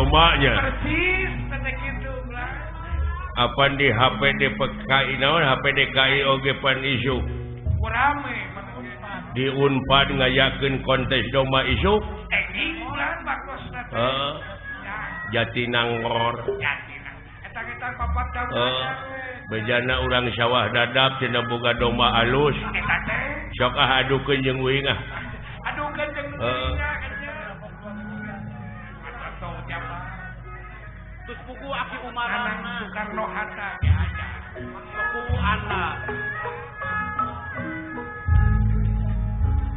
domanya. Persis teh kitu lah. Apan di HP DPKI naon HP DKI oge pan isuk. Rame di Unpad ngayakeun kontes domba isuk. Enging ulah bagosna teh. Jatinangor. Jatinang. Eta kita papat ka. Bejana urang sawah dadap cenah boga domba alus. Eta teh sok ah adukeun jeung uing ah. Adukeun jeung uing nya. Terus buku Aki Umarana Soekarno Hatta ya aja. Buku anak.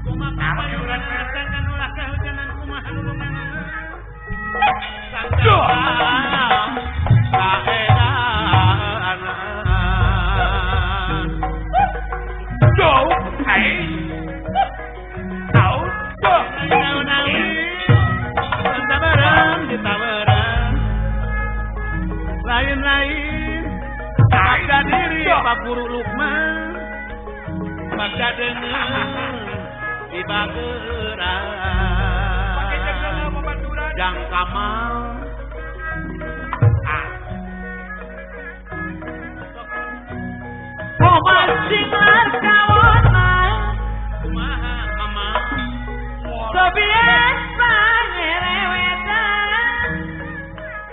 Kumaha urang rasakan ulah kahujanan kumaha nu mana. Lain-lain paksa diri Pak Guru Lukman paksa dengan di Bageran Jang Kamal Komasing kawona kumaha mama sobiet pangerewetan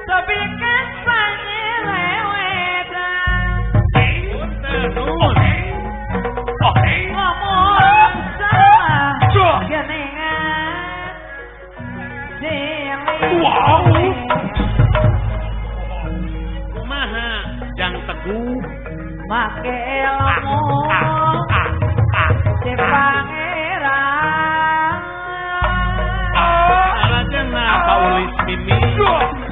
sobiet pangerewetan ngomong salah genengan wow kumaha jang teguh make ilmu si pangeran alajena paulis mimi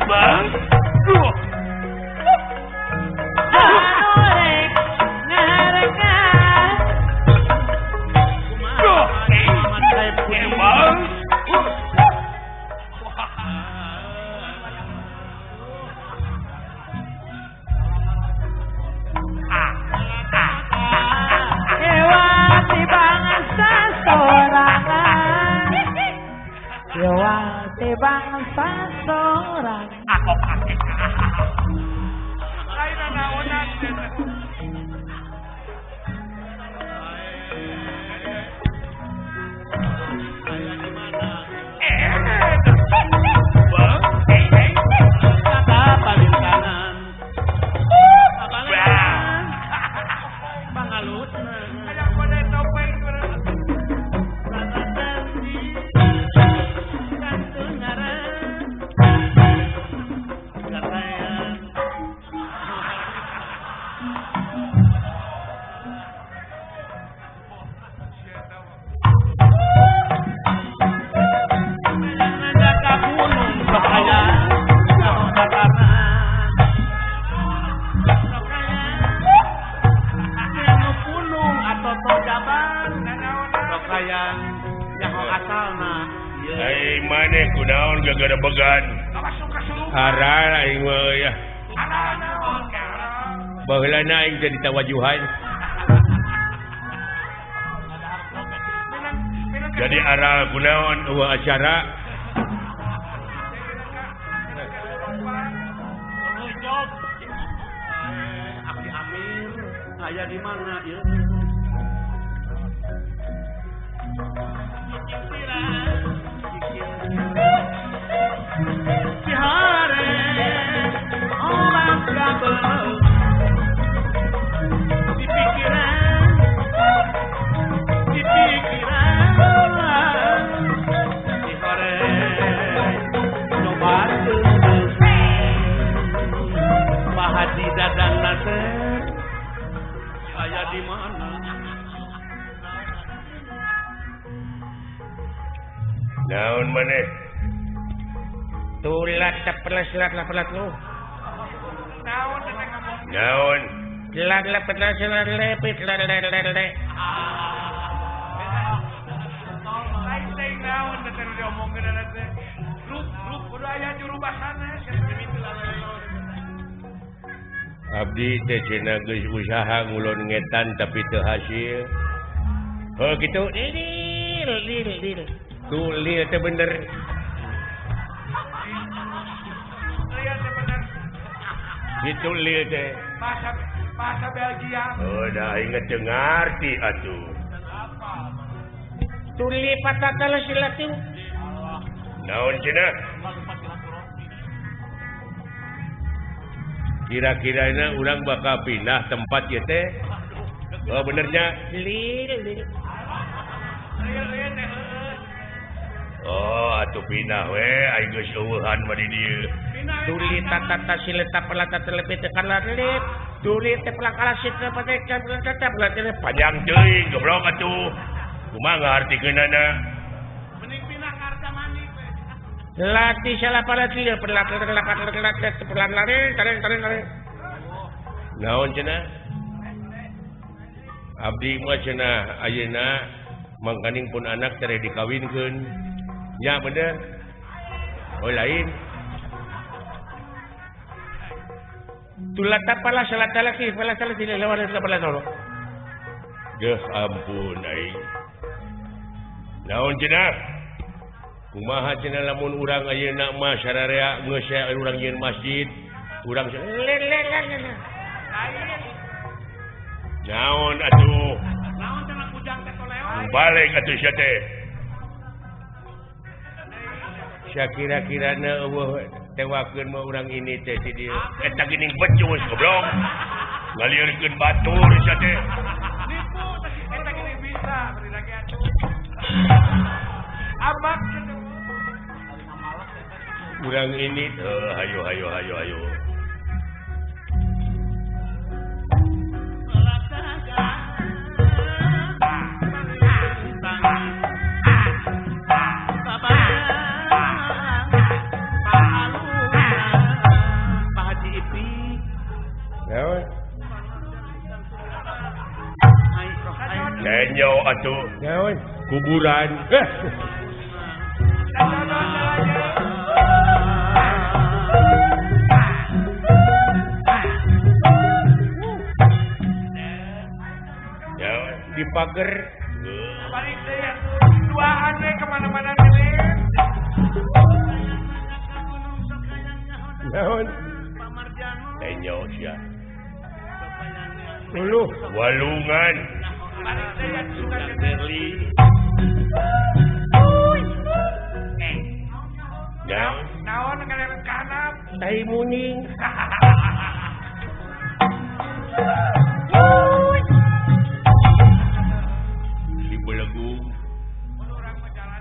bang anu rek ngarekan kumaha Yewati bangsa sorang aku lain naonan baheula aing teh ditawajuhan. Jadi aral kunaon eueuh acara. Aki Amir aya di mana ieu? Cihare orang kabel di pikiran Cihare coba Pak Haji Dadang nate aya di mana? Naon maneh? Tulat tepelas lat lat lu. Naon teh ngomong? Naon? Lat lat pelas lat lepit lat lat lat lat. Lain teh naon teh diomongkeun teh. Grup grup kudu aya juru bahasana. Abdi teh cenah geus usaha ngulon ngetan tapi teu hasil. Heuh kitu. Lil lil lil. Tuh lil teh bener. Gitu lil teh. Bahasa Belgia. Oh, dah inget teu ngarti atuh. Tuli patatala silatin. Naon cenah? Kira-kirana urang bakal pindah tempat ieu teh. Oh benernya. Lil lil. Oh atuh pindah we aing geus eueuhan mah di dieu. Tuli tatata sileta pelata telepit kalalit. Tuli teh pelakala sita pate tetep panjang teuing goblok atuh. Kumaha ngartikeunana? Mending pindah ka Arcamani we. Lati salapala tili pelata telepit pelan-lari tareng tareng tareng. Naon cenah? Abdi mah cenah ayeuna mangkaning pun anak tere dikawinkeun. Nya bener. Oh lain. Tulata pala salata laki pala salati lawan pala solo. Geuh ampun aing. Naon cenah? Kumaha cenah lamun urang ayeuna mah sararea geus urang nyieun masjid, urang naon atuh? Naon cenah kujang teh toleon? Balik atuh sia teh. Sia kira-kirana eueuh tewakeun mah urang ini teh si dieu. Eta geuning becus goblok. Ngalieurkeun batur sia teh. Nipu teh eta geuning bisa beri lagi atuh. Abak cenah. Urang ini teh hayo hayo hayo hayo. Nenyo atuh naon kuburan. Ya di pager balik deui atuh duaan we kemana-mana geuning. Naon Nenyo sia. Uluh walungan. Naon ngalewet ka handap? Tai muning. Si belegu.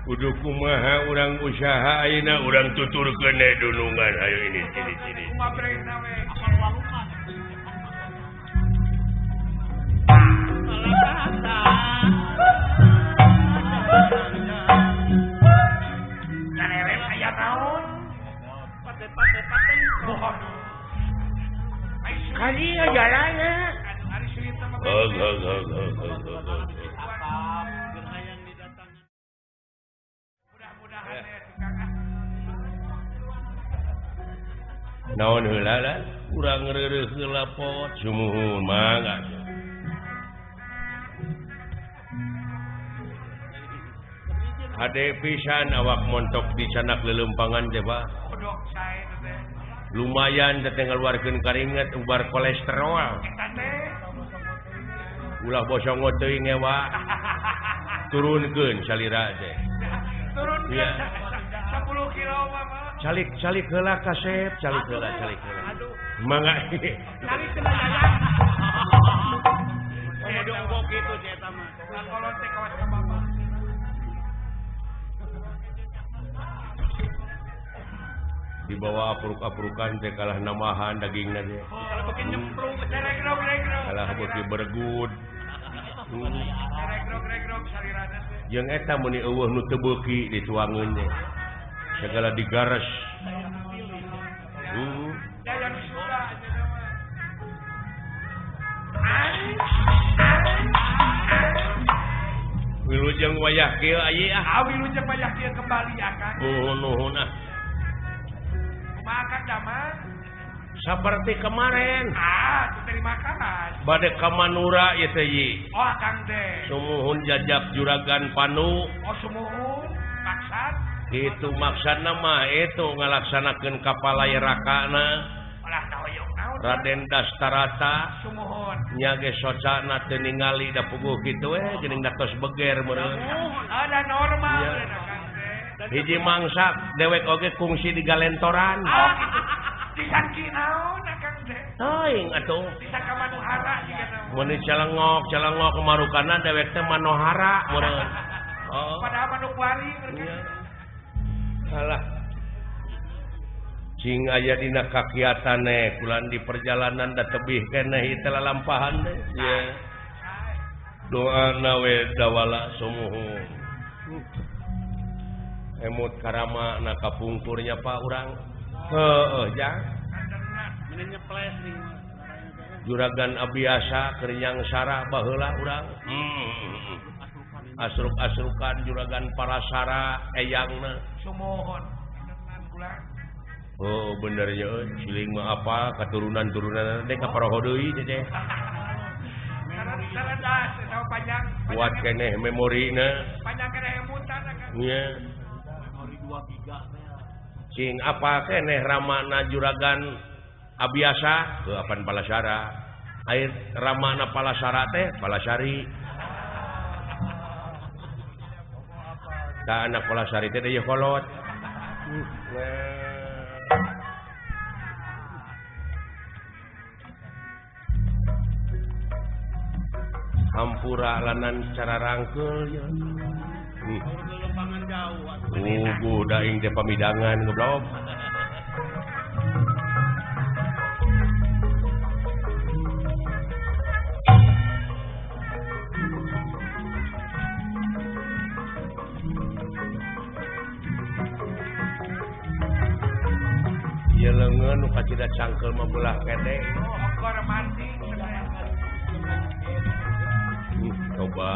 Kudu kumaha urang usaha ayeuna urang tuturkeun dunungan ayo ini sini sini. Kali jalannya. Naon heula lah, urang reureuh heula pot sumuhun mangga. Hade pisan awak montok di canak lelempangan teh Pak. Lumayan teh ngaluarkeun karinget ubar kolesterol. Ulah bosongo teuing ngewa. Turunkeun salira teh. Turunkeun 10 kilo mah. Calik calik heula kasep, calik heula calik heula. Mangga. Calik heula yayan. Kudu kitu si eta mah. Kolot teh kawas ka bapak. Dibawa apruk-aprukan teh kalah namahan dagingna teh. Kalah beuki bergud. Jeung eta mun eueuh nu teu beuki dituangeun teh. Segala digares. Wilujeng wayah kieu aya ah. Wilujeng wayah kieu kembali akang. Nuhun nuhun ah. Makan damang seperti kemarin. Ah, terima kasih. Bade ka Manura ieu teh ye. Oh, akang teh. Sumuhun jajab juragan Panu. Oh, sumuhun maksad. Itu maksudna mah itu ngalaksanakeun kapalai rakana. Ulah tahoyong naon Raden Dastarata sumuhun nya ge socana teu ningali da puguh kitu we geuning da tos beger meureun. Ada normal hiji mangsa dewek oge kungsi di galentoran. Disangki naon akang teh? Teuing atuh. Disangka Manohara jiga naon. Mun celengok marukana dewek teh Manohara meureun. Oh. Padahal Manokwari meureun. Alah. Cing aya dina kakiatane kulan di perjalanan da tebih keneh ieu teh lalampahan teh. Ieu. Doana we dawala sumuhun. Emut karama na kapungkurnya Pak urang. Heeh jang. Juragan abiasa keryang sara baheula urang. Asruk-asrukan juragan parasara eyangna. Sumuhun. Oh bener ya euy, siling mah apa katurunan-turunan teh ka paroho deui teh. Kuat keneh memorina. Panjang keneh emutan akang. Nya. Memori 2 giga teh. Cing apa keneh ramana juragan abiasa ke apan palasara. Air ramana palasara teh palasari. Ta anak palasari teh deui kolot. Hampura lanan cara rangkeul ya. Ugu daing teh pamidangan goblok. Ieu leungeun nu kacida cangkeul mah belah kede. Oh, hokor mati. Coba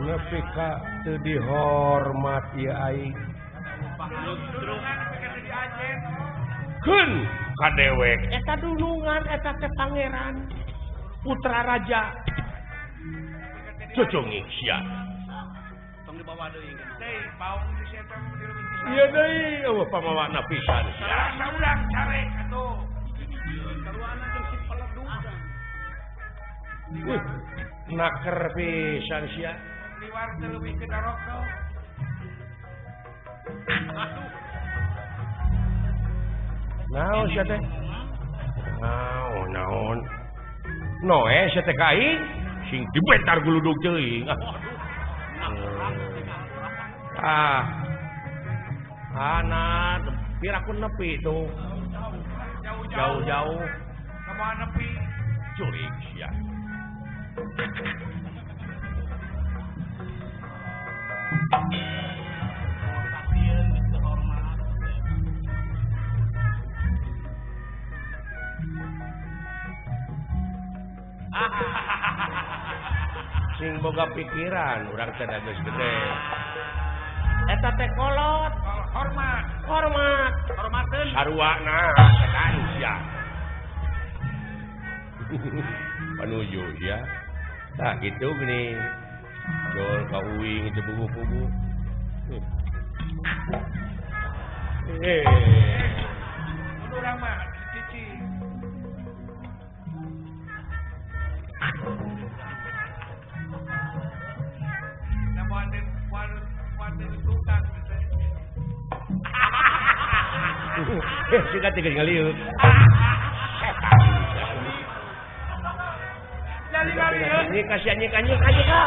Nepi ka teu dihormat ieu aing. Keun ka dewek eta dulungan eta teh pangeran putra raja. Cucunging sia. Tong dibawa deui. Deui paung di sia teh Ieu deui eueuh pamawana pisan sia. Saurang carek atuh. Karuana jeung si peledug. Wih, naker pisan sia. Liwar teu leuwih ke darokno. Naon sia teh? Naon naon. Noe sia teh ka aing sing dibentar guludug teuing. Ah. Ana piraku nepi tuh. Jauh-jauh. Kamu nepi curik sia. Sing boga pikiran urang teh geus gede. Eta teh kolot, hormat, hormat, hormateun saruana setan sia. Panuju sia. Tah kitu geuning. Jol ka uing teu pugu-pugu. Mun urang mah cici. Sudah tiga ngaliuk. Ini kasihan nyik aja.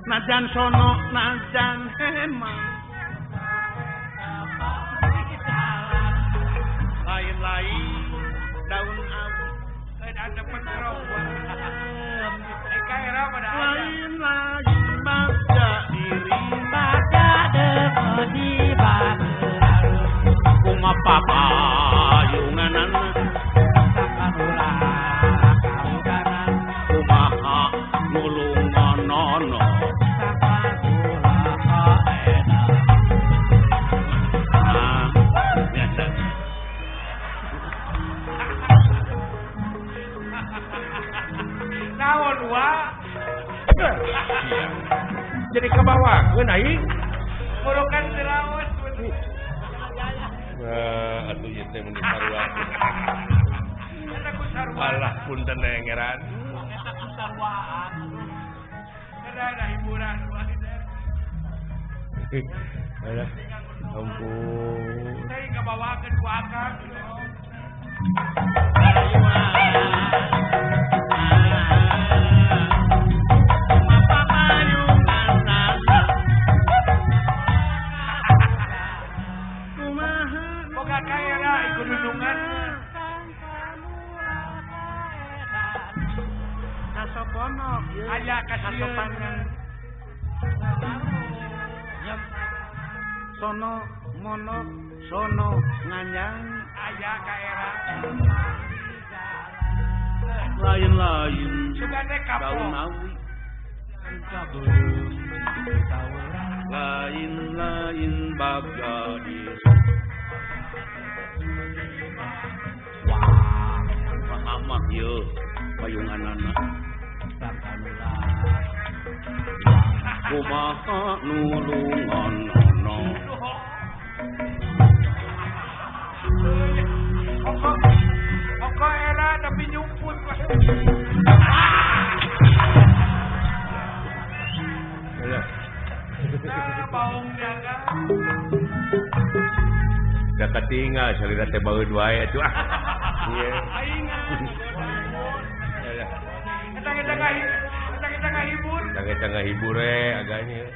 Najan sono najan hema lain-lain daun awu ada penterong lain-lain bagja diri bagja demi kumapapayunganan kumaha nulungonono. Jadi ke bawah, gue naik. Burukan serawas. Wah, atuh ieu teh mun sarua. Alah punten nengeran. Eta ku saruaan. Ada hiburan wae. Alah, ampun. Teh kabawakeun ku akang. Sono mono sono nganyang aya ka era lain-lain daun awi lain-lain bagja di wah amat ye payunganana Kumaha nulunganana. Oko era tapi nyumput. Nah, baung jaga. Da katingal salira teh baeud wae atuh ah. Ieu. Eta ngahibur. Eta ngahibur we aganya.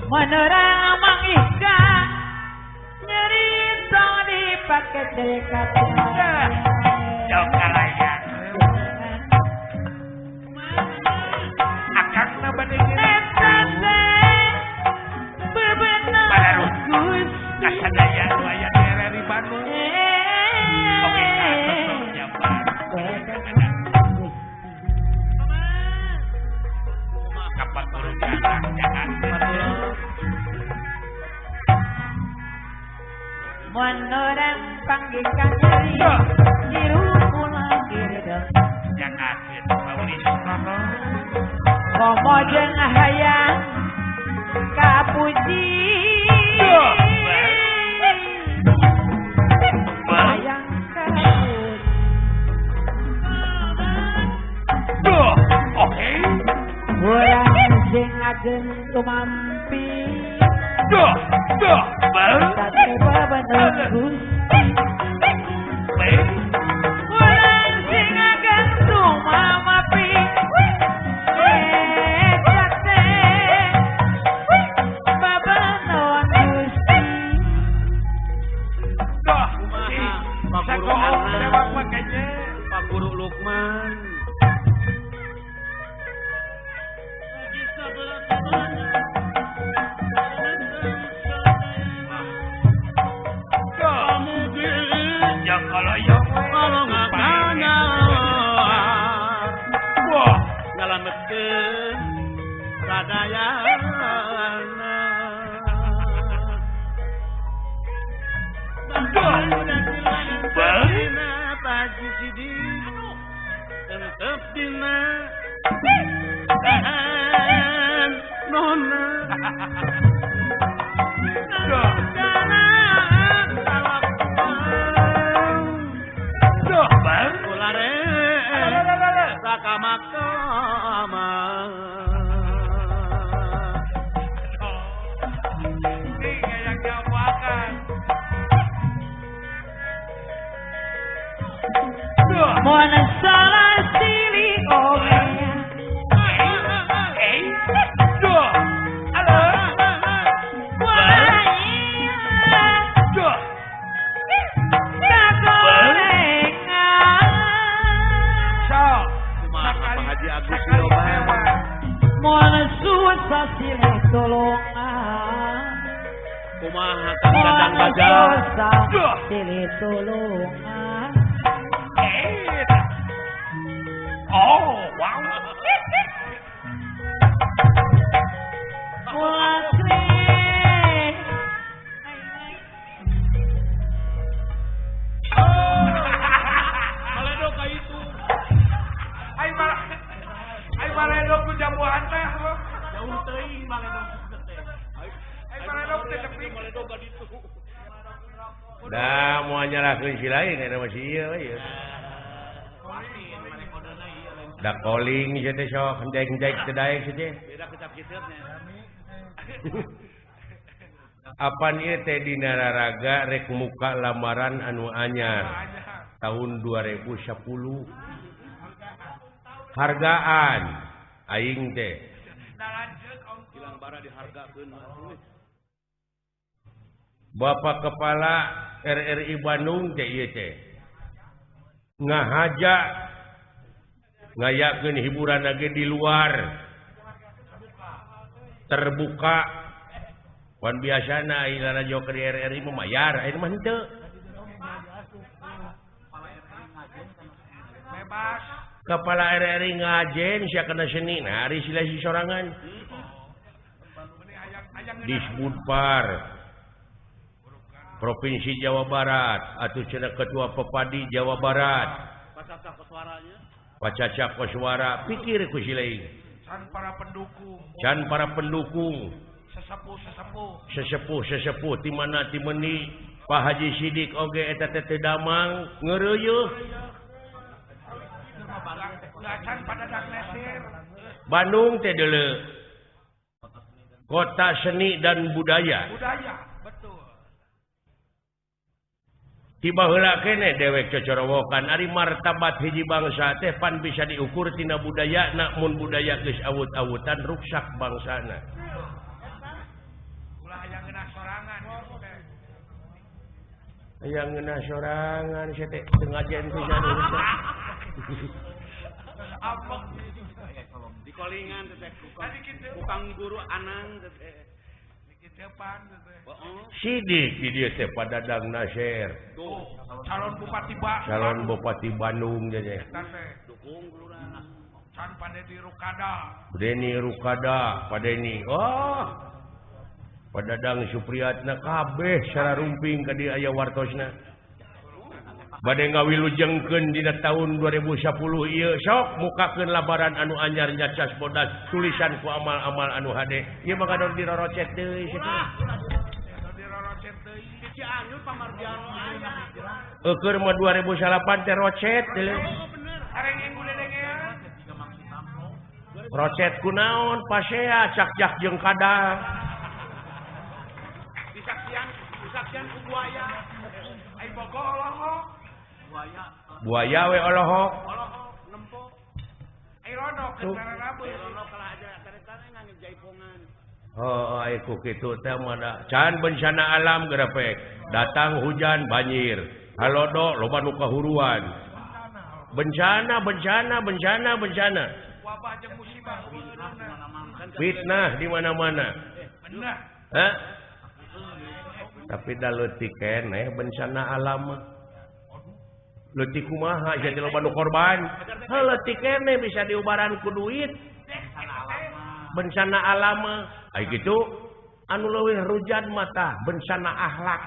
Menerang Mang Ika nyerita dipake dekat. Jauh kalayan. Akangna bade bebenah kasadaya nu aya di RRI Bandung. Oke, katos nyabar. Kapan guru jalan jalan. Menerang panggikan nyeri nyiru pulang girideng. Jangan paulis nono. Komo jeung hayang kapuji. Hayang kapuji. Duh, oke. Urang sing ageng tumampi. Duh, duh, bang. Tate bebener Gusti. Urang sing ageng tumampi. Tate bebener Gusti. Duh, Pak Guru Anak, Pak Guru Lukman. Dah mau nyalahkeun si lain eta mah si ieu we. Da calling ieu teh sok henteg-henteg teu daek ieu teh. Apan ieu teh dina raraga rek muka lamaran anu anyar tahun 2010. Hargaan aing teh. Bapak Kepala RRI Bandung teh ieu teh ngahaja ngayakeun hiburan lagi di luar terbuka. Wan biasana aya lalajo ke RRI mah mayar, aya mah henteu. Kepala RRI ngajen sia kana seni, nah ari sila si sorangan. Disbudpar Provinsi Jawa Barat atuh cenah ketua Pepadi Jawa Barat Pacaca Koswara pikir ku si lain can para pendukung sesepuh sesepuh di mana ti meuni Pak Haji Sidik oge eta teh teu damang ngeureuyeuh Bandung teh deuleu kota seni dan budaya. Tiba heula keneh dewek cocorowokan ari martabat hiji bangsa teh pan bisa diukur tina budayana mun budaya geus awut-awutan ruksak bangsana. Ulah hayang ngeunah sorangan. Hayang ngeunah sorangan sia teh teu ngajen pisan urusna. Di kolingan teh kukang guru Anang teh. Sidik di dieu teh Pak Dadang Nasir. Calon Bupati Bandung. Calon Bupati Bandung teh. Dukung kelurahan. Can Pak Deni Rukada. Deni Rukada, Pak Deni. Oh. Pak Dadang Supriyatna kabeh sararumping ka dieu aya wartosna. Bade ngawilujengkeun dina tahun 2010 ieu sok mukakeun labaran anu anyar nyacas bodas tulisan ku amal-amal anu hade. Ieu mah kadon dirorocet deui sia teh. Dirorocet deui. Cianjur Pamardiano aya. Eueur mah 2008 teh rocet deui. Areng guledengean. Rocet kunaon pasea cakcak jeung kadal. Disaksian ku buaya. Ai bogo olohok. Buaya we olohok. Olohok nempo. Ai rono keur rabeus. Rono kalah aja taretan ngangge jaipongan. Oh, ai ku kitu teh mah can bencana alam gerepek. Datang hujan banjir. Halodo loba nu kahuruan. Bencana bencana bencana bencana. Wabah jeung musibah fitnah di mana-mana. Bener. Hah? Tapi da leutik keneh bencana alam mah. Leutik kumaha jadi loba nu korban. Heuh leutik keneh bisa diubaran ku duit. Bencana alam mah. Ai kitu anu leuwih rujan mah tah bencana akhlak.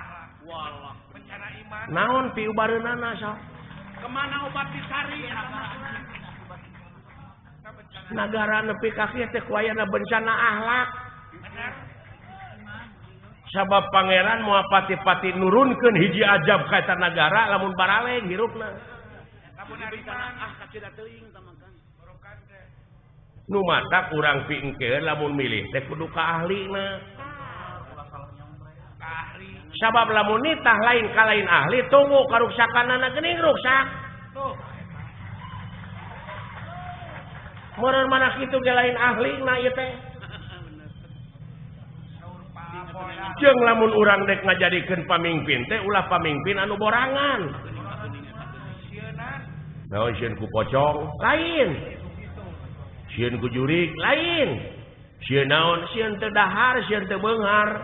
Walah, bencana iman. Naon piubareunana sok? Kemana obat dicari? Nagara nepi ka kieu teh ku ayana bencana akhlak. Bener. Sabab pangeran moal pati-pati nurunkeun hiji ajab ka eta nagara lamun baraleng hirupna. Lamun bencana ah kacida teuing tah makan. Nu matak urang pingkeun lamun milih teh kudu ka ahlina. Sabab lamun nitah lain ka lain ahli tunggu karuksakanana geuning ruksak. Tuh. Meureun mana kitu ge lain ahlina ieu teh. Jeung lamun urang dek ngajadikeun pamingpin teh ulah pamingpin anu borangan. Naon sieun ku pocong? Lain. Sieun ku jurig? Lain. Sieun naon? Sieun teu dahar, sieun teu beunghar.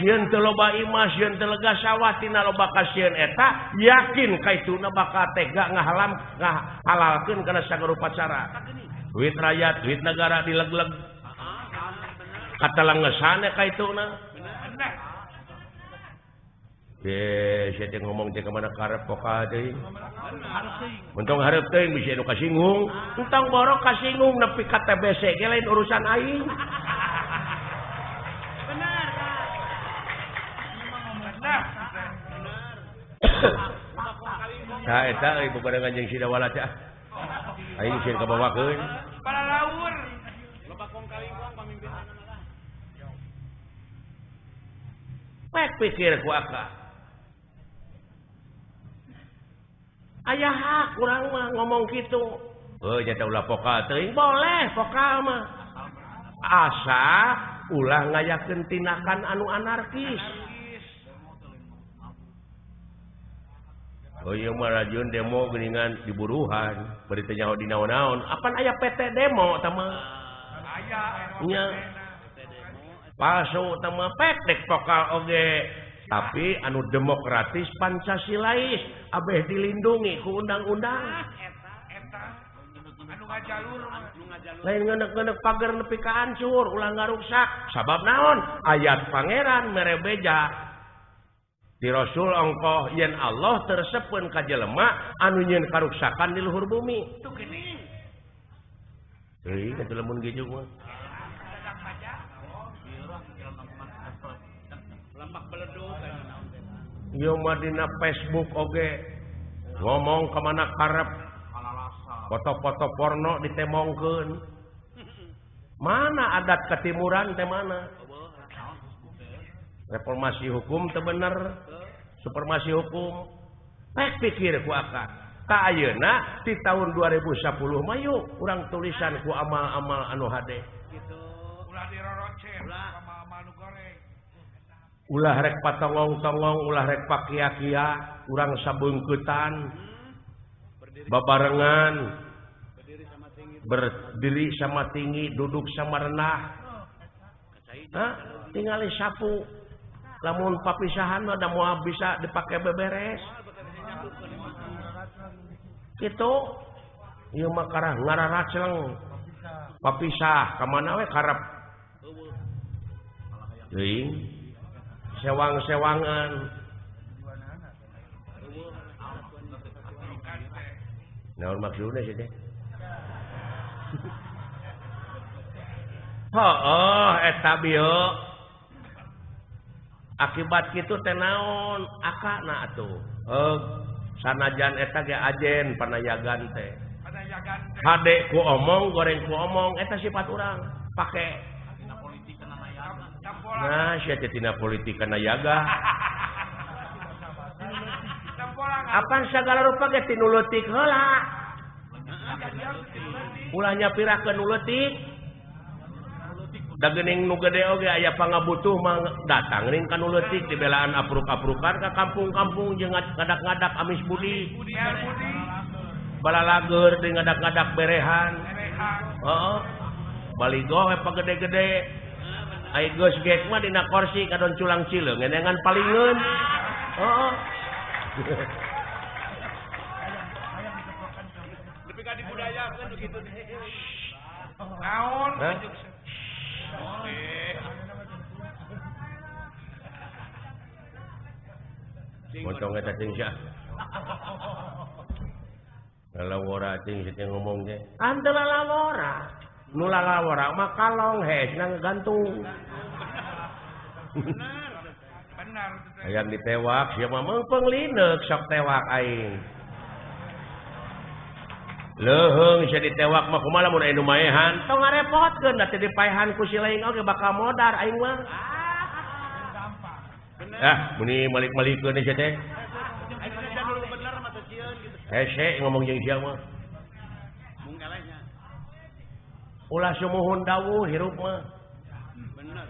Sieun teu loba imah, sieun teu lega sawah tina loba kasieun eta, yakin kaituna bakal tega ngahalam ngahalalkeun kana sagala upacara. Duit rakyat, duit negara dileg-leg. Kata langesane kaituna. Saya teh ngomong teh kemana karep pokal teuing. Untung hareup teuing bisa nu kasinggung. Entong borok kasinggung nepi ka TBC ge lain urusan aing. Bener. Bener. Tah eta euy bebarengan jeung Sidawala teh. Aing sieun kabawakeun. Para laur. Loba kong kalingkong pamimpinna mah. Pek pikir ku aka. Aya hak urang mah ngomong kitu. Heuh nya teh ulah pokal teuing, boleh pokal mah. Asa ulah ngayakeun tindakan anu anarkis. Oh iya mah rajun demo geuningan diburuhan, bari teu nyaho di naon-naon. Apan aya PT demo tah mah? Aya nya. Palsu tah mah pek dek pokal oge. Tapi anu demokratis Pancasilais abeh dilindungi ku undang-undang. Eta anu Lain ngenek-ngenek pagar nepi ka hancur ulah ngaruksak sabab naon ayat pangeran mere beja di Rasul ongkoh yen Allah tersepeun ka jelema anu nyieun karuksakan di luhur bumi. Tuh geuning. Euy atuh lamun gejuk mah. Ieu mah dina Facebook oge ngomong ka mana karep foto-foto porno ditemongkeun. Mana adat ketimuran teh mana? Reformasi hukum teu bener, supremasi hukum. Pek pikir ku akak. Ka ayeuna di tahun 2010 mah yuk urang tulisan ku amal-amal anu hade. Gitu. Ulah dirorocen amal-amal nu goreng. Ulah rek patongong-tongong, ulah rek pakia-kia, urang sabeungkeutan. Babarengan. Berdiri sama tinggi, duduk sama rendah. Hah? Tingali sapu. Lamun papisahan mah da moal bisa dipake beberes. Kitu. Ieu mah karah ngararacleng. Papisah ka mana we karep. Teuing. Sewang-sewangan. Naon maksudna sih teh? Heuh eta bieu. Akibat kitu teh naon akana atuh. Sanajan eta ge ajen panayagan teh. Hade ku omong, goreng ku omong eta sifat urang pake. Nah, sia teh tina politik kana yaga. Apan sagala rupa ge tinu leutik heula. Ulah nyapirakeun nu leutik. Da geuning nu gede oge aya pangabutuh mah datang ring ka nu leutik dibelaan apruk-aprukan ka kampung-kampung jeung ngadak-ngadak amis budi. Balalageur deui ngadak-ngadak berehan. Heeh. Baligo we pagede-gede. Ai geus gek mah dina korsi kadon culang cileung ngenengan palingeun. Heeh. Lebih ka dibudayakeun begitu teh. Naon? Motong eta cing sia. Lalawora cing sia ngomong teh. Ante lalawora. Nu lalawora mah kalong hesna ngagantung. Bener. Benar. Hayang ditewak sia mah meungpeung lineuk sok tewak aing. Leuheung sia ditewak mah kumaha lamun aya nu maehan tong ngarepotkeun da teu dipaehan ku si lain oge bakal modar aing mah. Ah, muni malik-malikeun sia teh. Hese ngomong jeung sia mah. Ulah sumuhun dawuh hirup mah. Bener.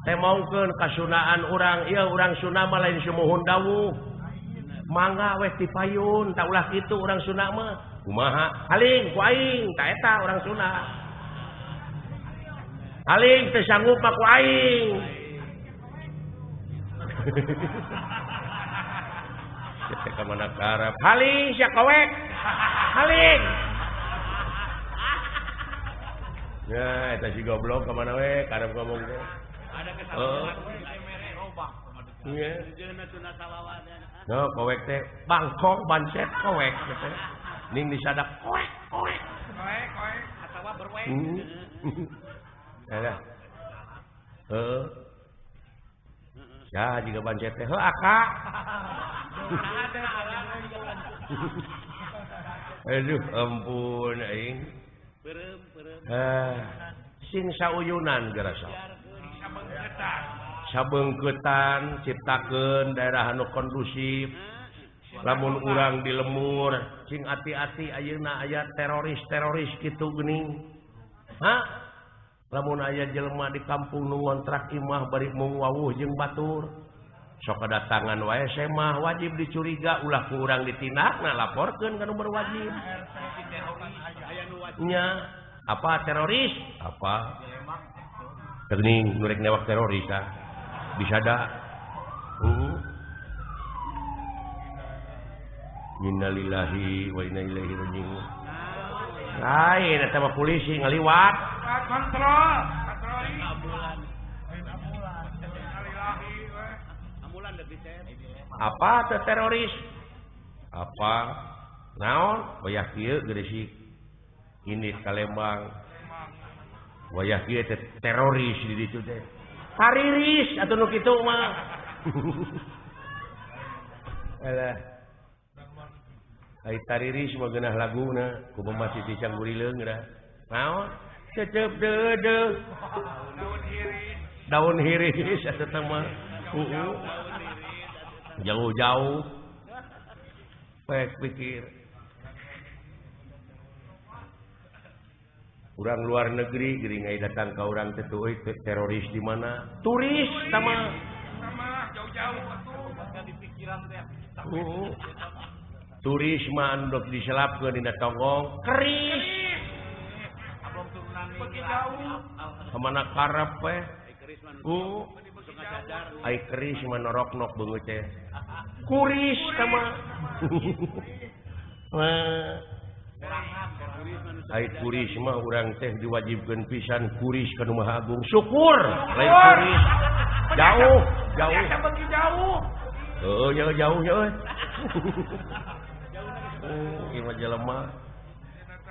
Temongkeun kasunaan urang, ieu urang Sunda mah lain sumuhun dawuh. Mangga weh tipayun, tak ulah kitu urang Sunda mah. Kumaha? Haling ku aing, ta eta urang Sunda. Haling teu sanggup mah ku aing. Teh ka mana karep? Haling sia kowek. Haling. Ya, eta si goblok ka mana we karep ngomong teh. Ada kesalahan. Iya. No, kowek teh bangkong bancet kowek teh. Ning disadak kowek kowek. Kowek kowek atawa berwek. Heeh. Heeh. Ya jiga bancet teh heuh aka. Aduh ampun aing. Sing sauyunan gerasa. Sabeungkeutan ciptakeun daerah anu kondusif. Lamun urang di lemur sing ati-ati ayeuna aya teroris-teroris kitu geuning. Hah? Lamun aya jelema di kampung nu ngontrak imah bari mung wawuh jeung batur. Sok kedatangan wae semah wajib dicuriga ulah ku urang ditindakna laporkeun ka nu berwajib. Nya apa teroris? Apa? Geuning nu rek newak teroris ah. Bisa da. Innalillahi wa inna ilaihi raji'un. Lain eta mah polisi ngaliwat. Kontrol, patroli. Apa teh teroris? Apa? Naon? Wayah kieu Gresik. Ini ka Lembang. Wayah kieu teh teroris di ditu teh. Tariris atuh nu kitu mah. Alah. Ai tariris mah geunah laguna kumaha Siti Canggurileung geura. Naon? Cecep deudeuh. Daun hiris. Daun hiris atuh mah. Heeh. Jauh-jauh. Pek pikir. Urang luar negeri geuring ai datang ka urang teh euy teroris di mana? Turis sama. Sama jauh-jauh atuh di pikiran teh. Heeh. Turis mah anu dok diselapkeun dina tonggong, keris. Beuki jauh. Kamana karep we? Heeh. Ai keris mah noroknok beungeut teh. Kuris sama. Wah. Ai kuris mah urang teh diwajibkeun pisan kuris ka Nu Maha Agung. Syukur lain kuris. Jauh, jauh. Beuki jauh. Heuh, jauh jauh nya euy. Oh, ieu mah jelema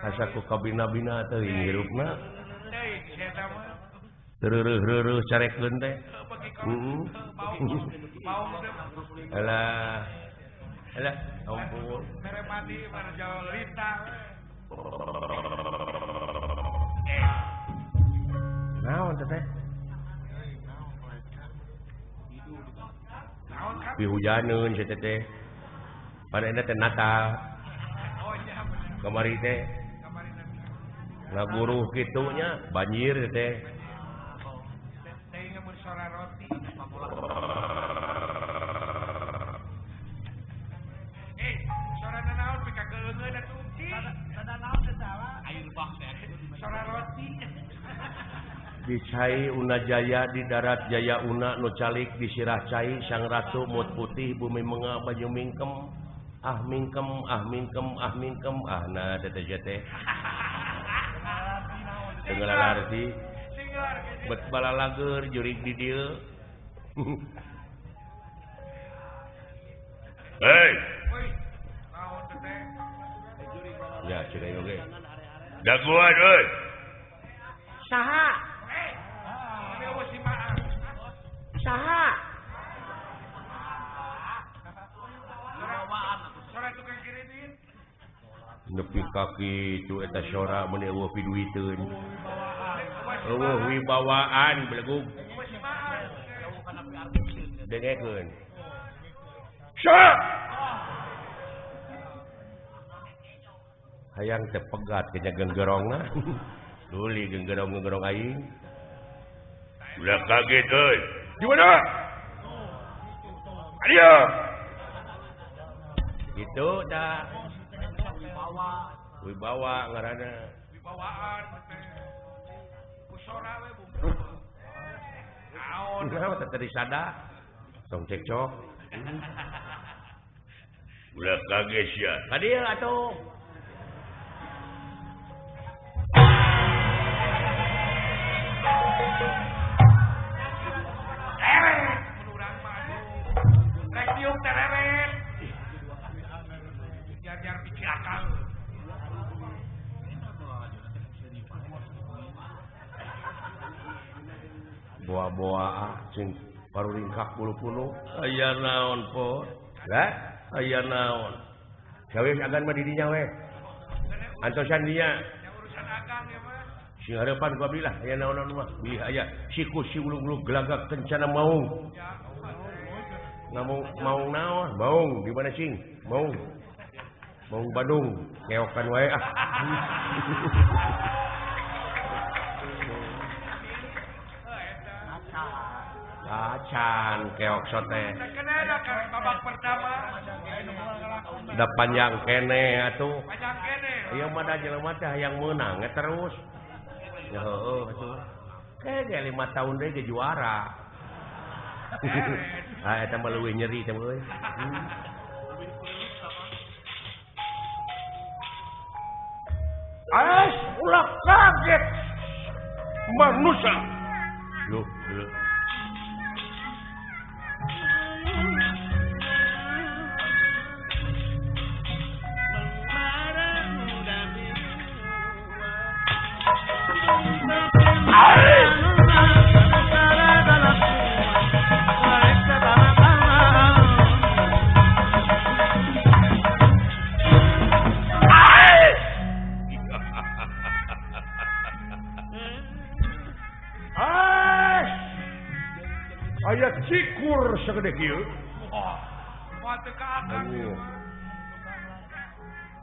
asa ku kabina-bina teuing hirupna. Reureuh-reureuh carekeun teh. Heeh. Alah. Alah, ampun. Mere mandi mana jauh lintah. Naon teh? Pihujaneun sia teh. Pada teh Natal. Kamari teh. Ngaguruh kitu nya, banjir teh. Di cai Una Jaya di darat Jaya Una nu calik di sirah cai sang ratu mut putih bumi menga banyu mingkem ah mingkem ah mingkem ah mingkem ah na teh teh teu ngalarti bet balalageur jurig di dieu. Hei ya cek oge daguan euy saha saha nepi kaki tu eta sora mun eueuh piduiteun eueuh wibawaan belegug dengekeun saha hayang teh pegat ke genggerongna duli genggerong-genggerong aing ulah kaget euy. Di mana? Ayo. Gitu dah. Wibawa ngaranna. Wibawaan teh. Kusora we bungkus. Naon? Kenapa teh tadi sada? Tong cekcok. Ulah kaget sia. Ka dieu atuh. Boa-boa cing baru ringkak bulu-bulu aya naon po lah aya naon gawe agan mah di dinya we antosan dinya urusan agan ya mah si harapan ku abdi lah aya naon-naon mah bilih aya siku si ulung-ulung gelagak kencana maung ngamung maung naon maung di mana cing maung maung Bandung ngeokan wae ah. Acan keok sote. Babak pertama. Da panjang kene atuh. Panjang kene. Ieu mah da jelema teh hayang meunang terus. Ya heueuh atuh. Ke 5 tahun deui ge juara. Ah eta mah leuwih nyeri teh euy. As ulah kaget manusia. Loh, loh. Aya cikur segede kieu.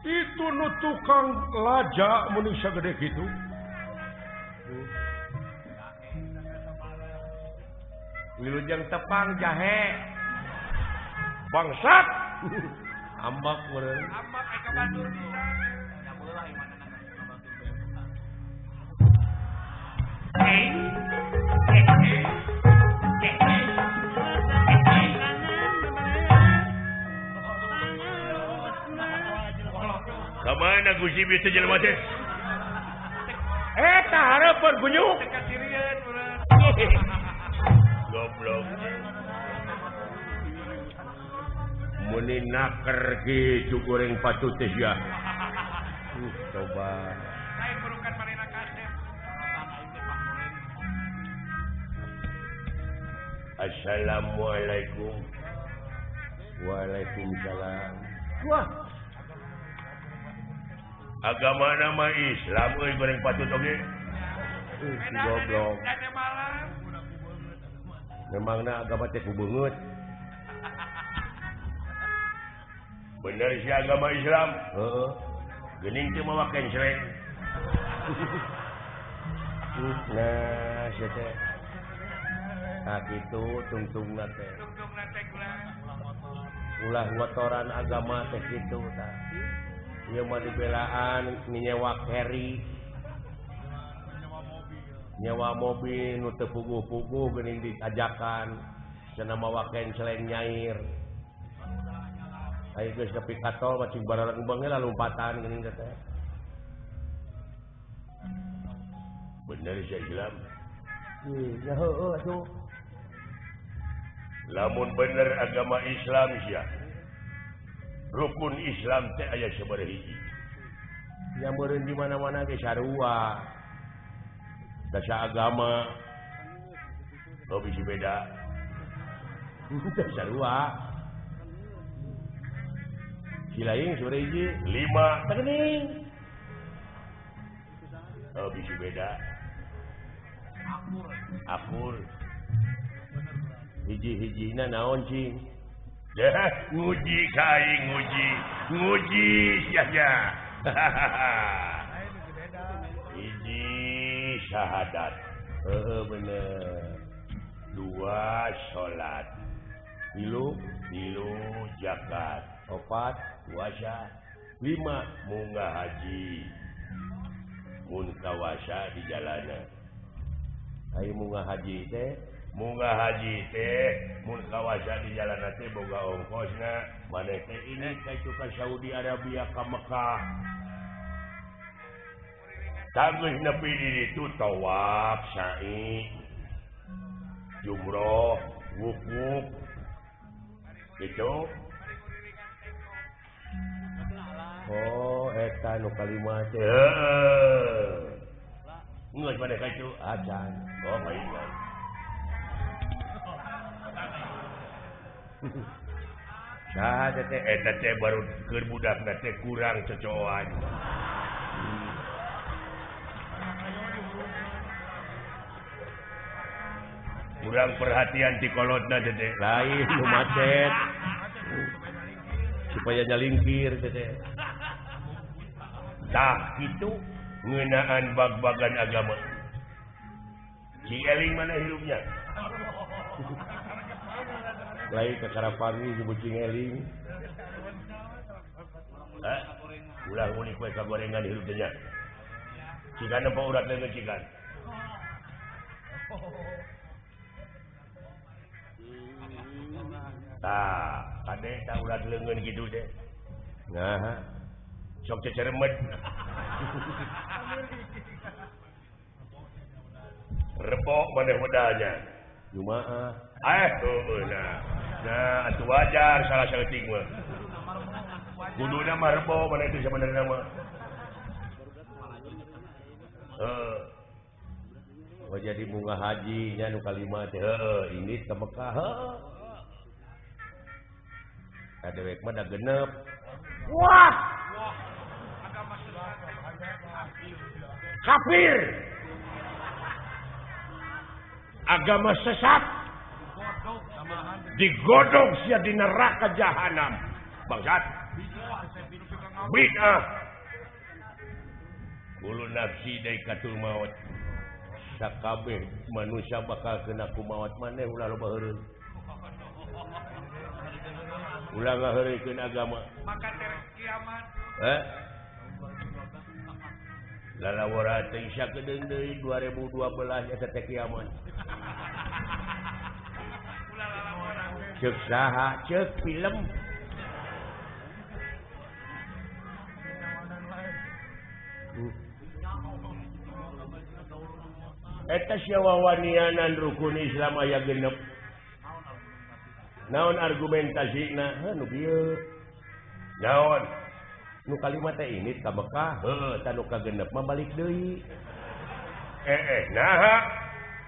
Itu nu tukang laja mun segede kitu. Wilujeng tepang jahe. Bangsat. Ambak meureun. Ambak aya ka batur pisan. Kamana Gusti bieu teh jelema teh? Eta hareupeun gunyuk. Teu kasirieun urang. Goblok. Muni naker kitu goreng patut teh sia. Coba. Lain burukan manehna kasep. Assalamualaikum. Waalaikumsalam. Wah. Agama nama Islam euy goreng patut oge. Goblok. Memangna agama teh ku beungeut. Bener sih agama Islam. Heeh. Geuning teh mawa kencreng. Nah, sia teh. Nah kitu tungtungna teh. Tungtungna teh ulah ngotoran agama teh kitu tah. Ieu mah dibelaan nyewa carry. Nyewa mobil nu teu puguh-puguh geuning diajakan cenah mawa kenceleng nyair. Ayo geus nepi ka tol mah cing barareng heula lompatan geuning teh. Bener sia Islam. Ih, ya heueuh atuh. Lamun bener agama Islam sia. Rukun Islam teh aya sabaraha hiji. Nya meureun di mana-mana ge sarua. Dasa agama oh bisi beda. Teu sarua. Si lain sabaraha hiji? 5. Tah geuning. Oh bisi beda. Akur. Hiji-hijina naon cing? Deh, nguji kai nguji. Nguji sia-sia. Hiji syahadat. Heeh bener. 2 salat. 3 zakat. 4 puasa. 5 munggah haji. Mun kawasa di jalanan. Ayo munggah haji teh, munggah haji teh, mun kawasa di jalanan teh boga ongkosna, maneh teh ini ka itu ka Saudi Arabia ka Mekah. Tanggeus nepi di ditu tawaf, sa'i, jumroh, wukuf. Gitu. Oh, eta nu kalima teh. Heeh. Geus maneh ka itu acan. Oh, mainan. Saha teh eta teh baru keur budakna teh kurang cocoan. Kurang perhatian ti kolotna teh. Lain nu macet. Supaya nyalingkir teh. Tah kitu ngeunaan bag-bagan agama. Si eling mana hirupnya? Lain ke Karapangi disebut cing eling. Hah? Ulah ngulik we ka gorengan hirup teh nya. Cikan nempo urat leungeun cikan. Tah, kade tah urat leungeun kitu teh. Nah, sok ceceremet. Rebok maneh wedalnya. Jumaah. Heueuh nah. Nah, atuh wajar salah saeutik mah. Kuduna mah rebo maneh teh sabenerna mah. Heuh. Oh jadi bunga haji nya nu kalima teh heueuh indit ka Mekah heueuh. Ka dewek mah da genep. Wah. Kafir. Agama sesat. Digodong sia di neraka jahanam. Bangsat. Bid'ah. Kullu nafsi daikatul maut. Sakabeh manusia bakal kena ku maut maneh ulah loba heureun. Ulah ngaheureuykeun agama. Maka terek kiamat. Lalawara teh sakedeung deui 2012 eta teh kiamat. Ceuk saha ceuk film. Eta sia wawanianan rukun Islam aya genep. Naon argumentasina? Heuh nu bieu. Naon? Nu kalima teh ini ka Mekah, heuh tah nu kagenep mah balik deui. Naha?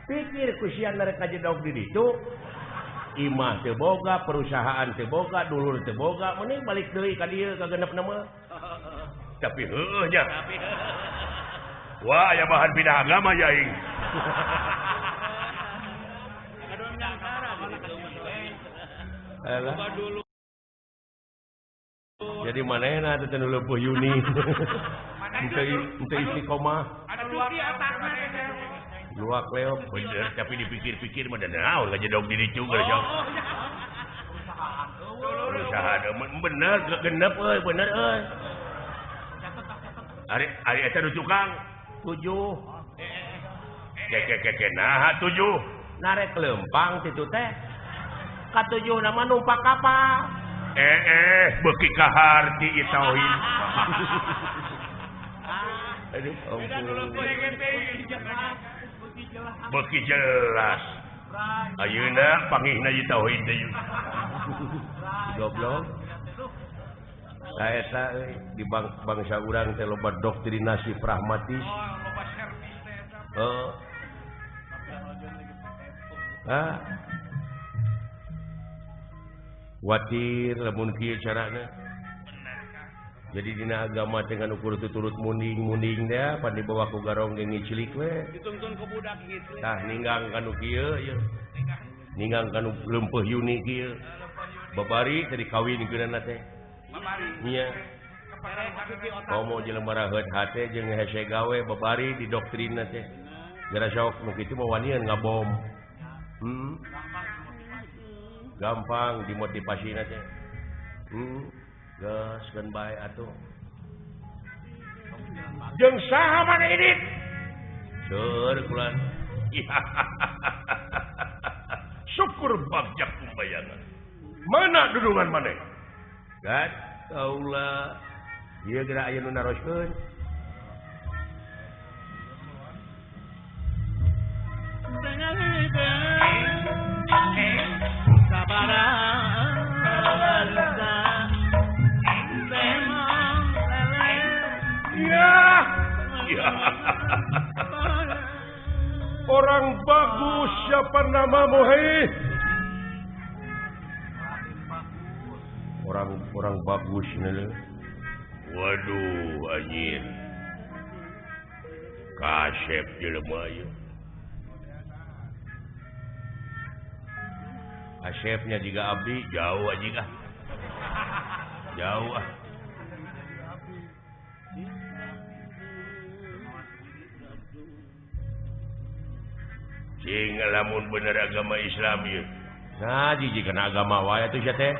Pikir ku sia rek kajedog di ditu. Imah teu boga, perusahaan teu boga, dulur teu boga, mending balik deui ka dieu ka genepna mah. Tapi heueuh nya. Wah, aya bahan pindah agama ya aing. Alah. Jadi manehna teh nu leupuh Yuni. Henteu istiqomah. Luak leop bener tapi dipikir-pikir mah da naon ngajedog di ditu geus sok. Perusahaan bener genep euy bener euy. Ari ari eta nu tukang 7. Keke naha 7. Narek lempang titu teh. Katujuh nama numpak kapal. Beuki kaharti ieu tauhid. Aduh, ampun. Beuki jelas. Ayeuna pangihna ieu tauhid teh. Goblok. Eta euy di bangsa urang teh loba doktrinasi pragmatis. Heeh. Ah. Watir lamun kieu carana. Jadi dina agama teh ngan ukur tuturut munding-munding teh pan dibawa ku garong ge ngicilik we. Dituntun ku budak gitu. Tah ninggang kanu kieu ieu. Ninggang kanu leumpeuh yuni kieu. Babari teh dikawinkeunana teh. Babari. Nya. Komo jelema raheut hate jeung hese gawe babari didoktrinna teh. Gara sok nu kitu mah wanian ngabom. Gampang dimotivasina teh. Geus keun bae atuh. Jeung saha maneh indit? Seur kulan. Syukur bagja kumbayangan. Mana dudungan maneh? Kan kaula ieu geura aya nu naroskeun. Ya. Ya. Orang bagus siapa namamu hei? Orang bagus nih. Waduh anjir. Kasep jelema ieu. Kasepnya juga abdi jauh aja ah. Jauh ah. Cing lamun bener agama Islam ieu. Nah, jiji kana agama wae atuh sia teh.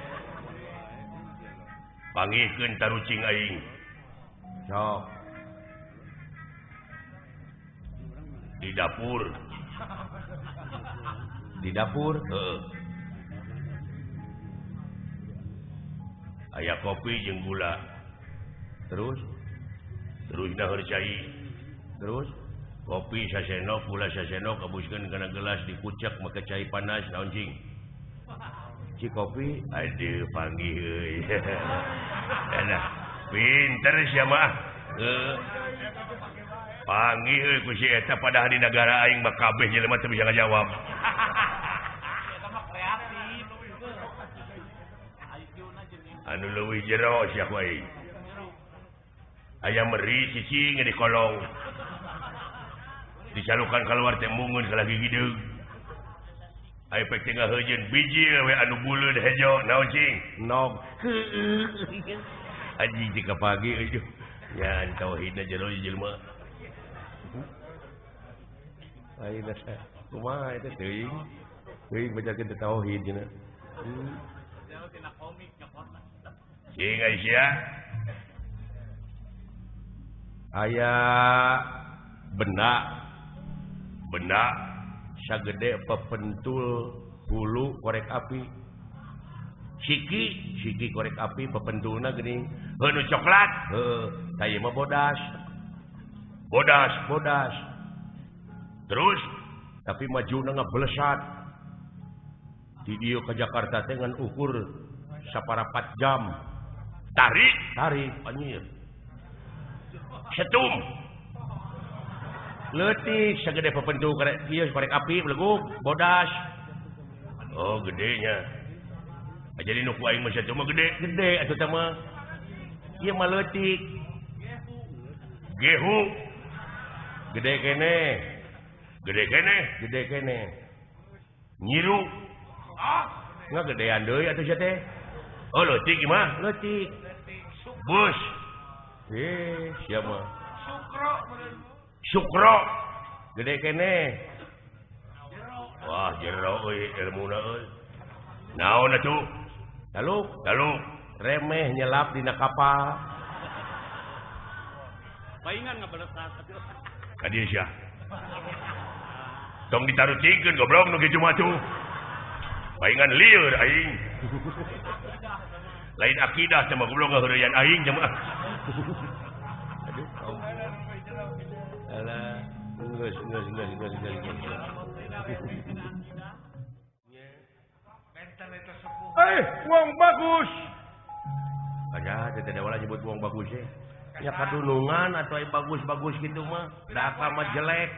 Pangihkeun tarucing aing. Sok. Di dapur. Di dapur? Heeh. Aya kopi jeung gula. Terus Terus dahar cai. Terus kopi sasendok, gula sasendok abuskeun kana gelas dikucek make cai panas naon cing. Ci kopi aduh panggih euy. Nah, pinter sia mah. Panggih euy ku si eta padahal di negara aing mah kabeh jelema teu bisa ngajawab. Anu leuwih jero sia ku aing. Aya meri cicing di kolong. Disalukan keluar teh mungun ka lagi gideug. Aya pek teh ngaheujeun biji we anu buleud hejo naon cing? Nog. Anjing ti ka pagi euy. Nyan tauhidna jero jelema. Ayeuna kumaha eta teuing? Teuing bacakeun teh tauhid cenah. Cing Aisyah. Aya benda benda sagede pepentul hulu korek api. Siki siki korek api pepentulna geuning heuh nu coklat heuh tah ieu mah bodas. Bodas bodas. Terus tapi majuna ngablesat. Di dieu ka Jakarta teh ngan ukur saparapat jam. Tarik tarik anjir. Setum. Leutik sagede pepentu korek ieu korek api belegug bodas. Oh gedenya. Jadi nu ku aing mah setum mah gede gede atuh teh mah. Ieu mah leutik. Gehu. Gede keneh. Gede keneh, gede keneh. Nyiru. Ah, ngagedean deui atuh sia teh. Oh leutik ieu mah, leutik. Bus. Sia mah. Sukro. Sukro. Gede keneh. Wah, jero euy ilmuna euy. Naon atuh? Taluk, taluk. Remeh nyelap dina kapal. Paingan ngabelesat. Ka dieu sia. Tong ditarucingkeun goblok nu kitu mah tuh. Paingan lieur aing. Lain akidah teh mah goblok ngaheureyan aing teh mah. Aduh, alah, geus geus geus geus geus. Wong bagus. Aja teh teh wala nyebut wong bagus eh. Ya kadulungan atau bagus-bagus gitu mah, da mah jelek.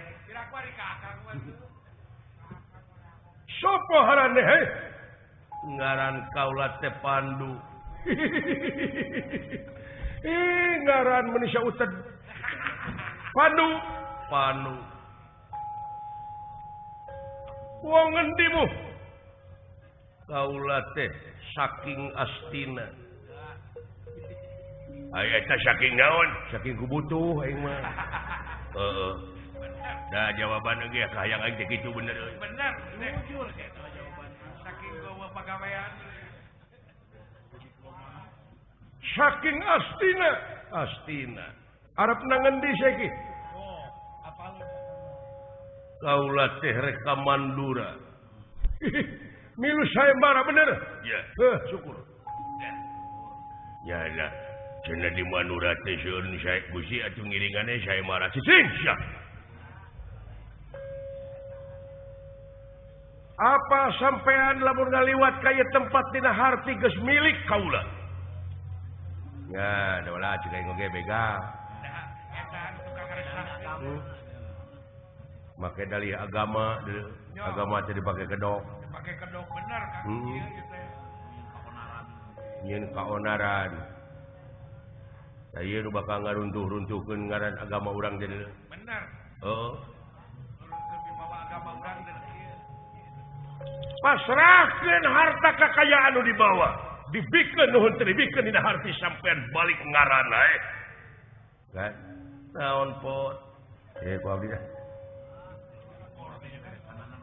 Sopo harane heh? Ngaran kaula teh Pandu. Ih, ngaran manusia uted. Pandu, Pandu. Wong ngendi mu? Kaula teh saking Astina. Aya eta saking naon? Saking kubutuh aing mah. Heeh. Nah, jawaban ge kahayang aing teh kitu bener euy. Bener, jujur eta jawaban. Saking gawa pagawean. Saking Astina, Astina. Arep nang ngendi saiki? Oh, apal. Kaula teh rek ka Mandura. Milu sayembara bener? Ya. Heuh, syukur. Ya lah. Cenah di Mandura teh seueur nu sae Gusti atuh ngiringane sayembara. Cicing sia. Apa sampean lamun ngaliwat ka ieu tempat dina harti geus milik kaula? Ya, da cek aing oge begal. Make dalih agama, agama teh dipake kedok. Dipake kedok bener Kang. Ieu teh. Nyieun kaonaran. Da ieu nu bakal ngaruntuh-runtuhkeun ngaran agama urang teh. Bener. Heeh. Nurunkeun wibawa agama urang teh ieu. Pasrahkeun harta kakayaan nu dibawa. Dibikeun nuhun teu dibikeun dina harti sampean balik ngaran ae. Kan? Naon pot? Ku abdi dah.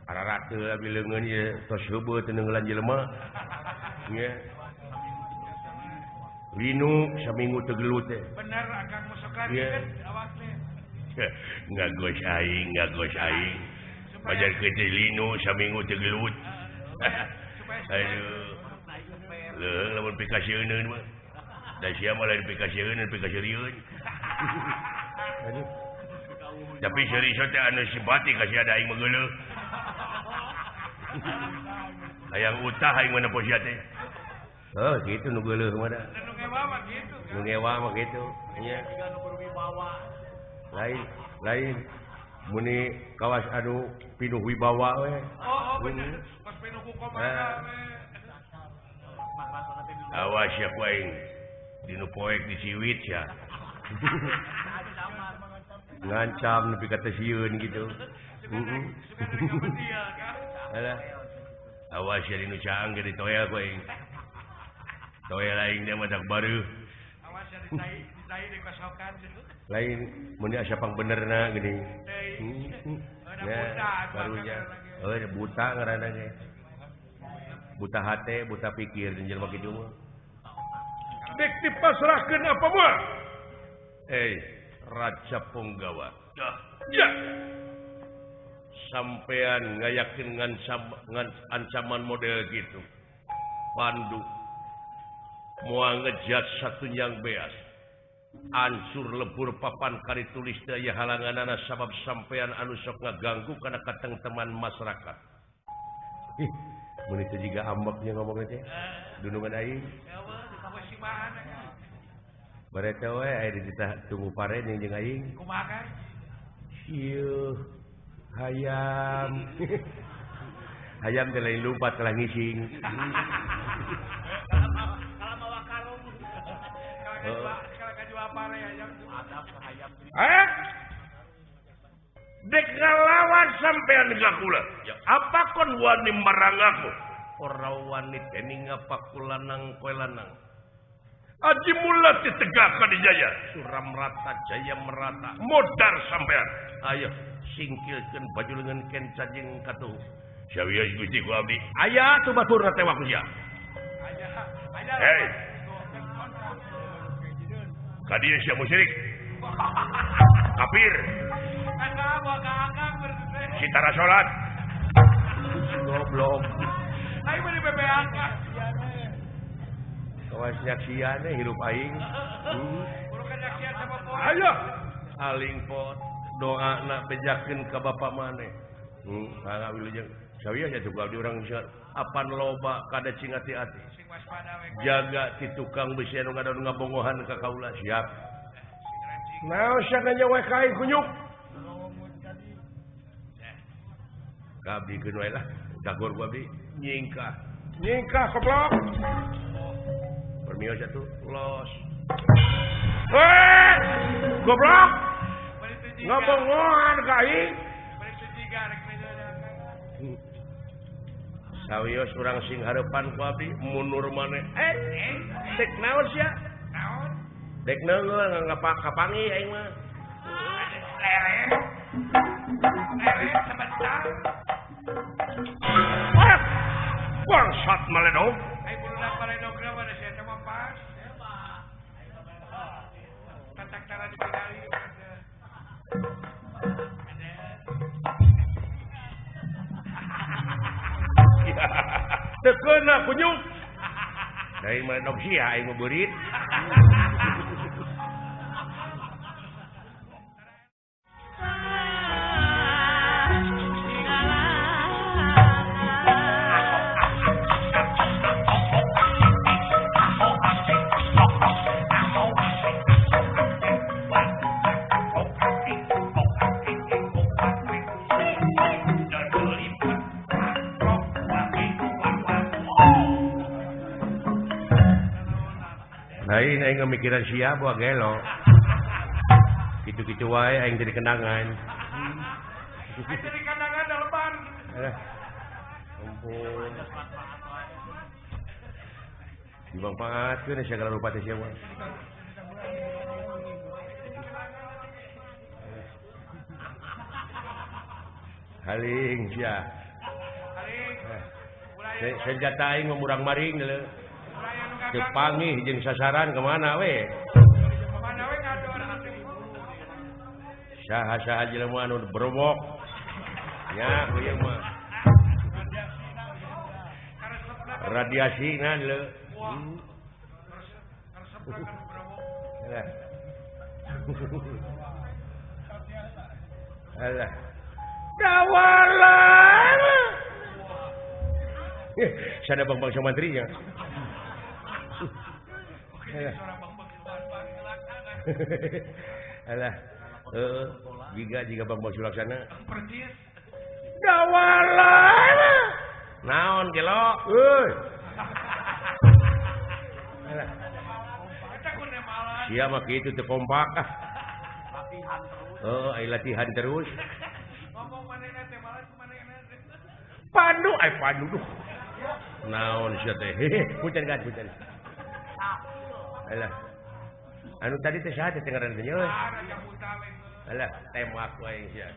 Ararate abdi leungeun ieu tos heubeut teu neunggelan jelema. Nya. Linu saminggu teu gelut teh. Bener akang musokan awak teh. Ngagos aing, ngagos aing. Bajar teh linu saminggu teu gelut. Aduh. Leuh lamun pikasieun mah. Da sia mah lain pikasieun, pikasieun. Aduh. Tapi serius teh anu simpati kasih ada aing mah. Hayang utah aing mah nempo sia teh. Oh, gitu nu geuleuh mah da. Nu ngewa mah gitu. Nu ngewa mah gitu. Nya. Lain, lain muni kawas anu pinuh wibawa we. Oh, bener. Pas pinuh ku kumaha we. Awas ya ku aing. Dinu poek disiwit ya. Ngancam nepi ka teu sieun gitu. Heeh. Alah. Awas ya dinu caang ge ditoel ku aing. Toel aing teh mah dak bareuh. Awas ya ditai dikosokan. Lain mun asa pangbenerna geuning. Ya, barunya. Heuh buta ngaranna ge. Buta hate, buta pikir jeung jelema kitu mah. Dek dipasrahkeun apa mah? Raja Punggawa. Ya. Sampean ngayakin ancaman model gitu. Pandu moal ngejat satunjang beas. Ansur lebur papan kari tulis daya halanganana sabab sampean anu sok ngaganggu kana katengteman masyarakat. Ih, mun itu jiga ambeknya ngomongnya teh. Dunungan aing. Bareta we aya dititah tunggu pare jeung aing. Kumaha kan? Ieu hayam. Hayam teh lain lumpat kalah ngising. Kalau mawa karung. Kalau kajual pare hayam adab ka hayam. Eh? Dek ngalawan sampean ka kula. Ya apa kon wani marang aku? Ora wani dening apa kulanang kowe lanang. Aji mula ditegakkan di jaya. Suram rata jaya merata. Modar sampean. Ayo singkilkeun baju lengan kenca jeung katuh. Sawios Gusti ku abdi. Aya tuh baturna teh waku sia. Aya, aya. Hei. Ka dieu sia musyrik. Kafir. Sitara salat. Goblok. Aing mah di BBAK. Kawas nyaksian hirup aing. Sama pot. Ayo aling pot doa nak bejakeun ka bapak maneh. Mangga wilujeng. Sawios atuh ku abdi urang apan loba kada cing ati-ati. Jaga ti tukang besi anu ngadon ngabongohan ka kaula siap. Naon sia nanya we ka aing kunyuk. Ka abdi keun wae lah. Dagor ku abdi nyingkah. Nyingkah goblok. Permios atuh los. Eh, goblok. Ngabongohan ka aing. Sawios urang sing hareupan ku abdi mundur maneh. Dek naon sia? Naon? Dek neungeul kapangi aing mah. Leren. Leren sebentar. Ah! Bangsat maledog. Ai burunak maledog mah da sia teh mah pas. Tatak tara dipinali. Teu keuna kunyuk. Dari maledog sia aing mah beurit. Lain aing ngemikiran sia buah gelo. Kitu-kitu wae aing jadi kenangan. Aing jadi kenangan da lebar. Ampun. Dimanfaatkeun segala rupa teh sia mah. Haling sia. Haling. Senjata aing mah murang-maring leuh. Teu panggih jeung sasaran kemana we? Saha-saha jelema anu berobok. Nya ieu mah. Radiasina leuh. Alah. Dawalan. Sana bang-bang mantrinya. Alah. Heeh, jiga bang-bang Sulaksana. Percis. Dawalan. Naon gelo? Euy. Alah. Sia mah kitu teu kompak ah. Latihan terus. Heeh, ai latihan terus. Ngomong manehna teh malas manehna teh. Pandu ai pandu duh. Naon sia teh? Punten kan punten. Alah. Anu tadi teh saha teh ngaran teh nya? Alah, tembak wae sia.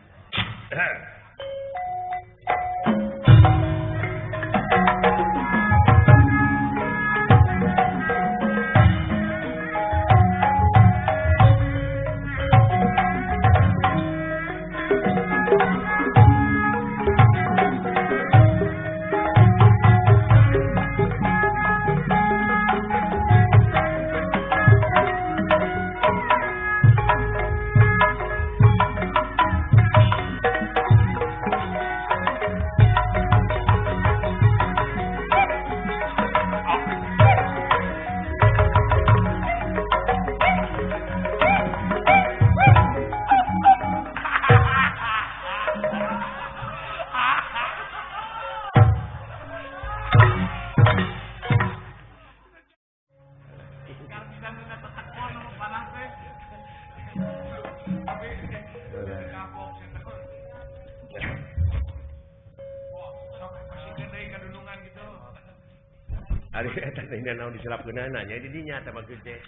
Ari eta teh naon diselapkeunana nya di dinya tah maksud teh.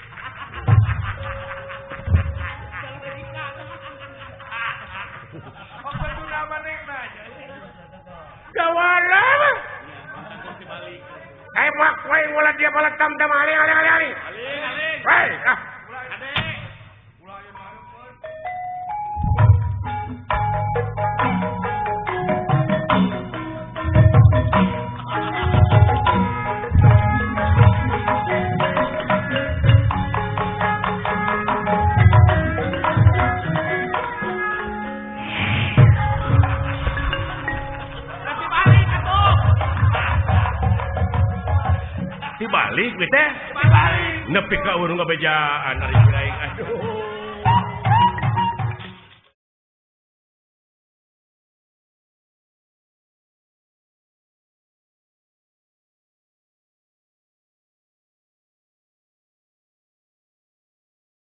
Gawala. Tembak wae ulah dia balak tam-tam aling aling aling aling. Aling aling. Woi, ah. Dibalik we teh. Dibalik. Nepi ka urang ngabejaan ari aing. Aduh.